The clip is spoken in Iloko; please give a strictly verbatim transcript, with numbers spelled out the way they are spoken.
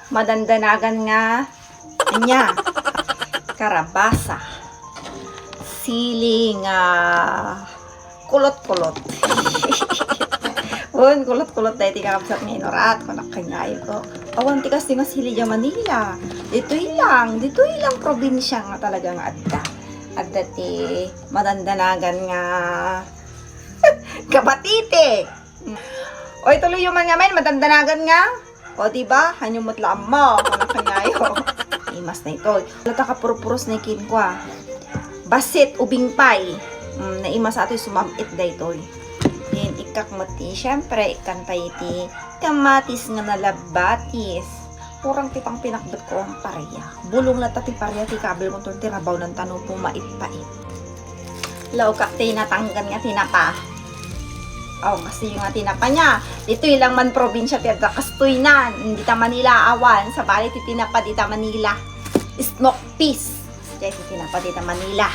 Madandanagan nga, ania, karabasa, sili nga kulot-kulot. Wen, kulot-kulot daytoy, kakabsat, nga inurat ko, nakkangayo ko. Awan ti kas ti masili diay Manila. Ditoy lang, ditoy lang probinsia nga talaga nga adda. Adda ti madandanagan nga kabatitik. Oy, tuloy man ngamin, madandanagan nga. O, di ba? Hanyo met la ammo. Ano kanyayo? Imas na ito. Wala ta kapurpuros na ikin kwa. Basit, ubing pay. Mm, naimas atoy sumam-it daytoy. Then, ikkak met ti, syempre, ikkan pay ti kamatis nga nalabbatis. Kurang ti pangpinakbet ko ang paria. Bulong latta ti paria ti kabil ko ti rabaw nan tano pumait-pait. Laukak ti natanggan nga tinapa. Aw, kasi nga tinapa niya. Ditoy lang man probinsia ti adda kastoy nan. Dita Manila awan. Sabali ti tinapa dita Manila. Smoke peas. Diay ti tinapa dita Manila.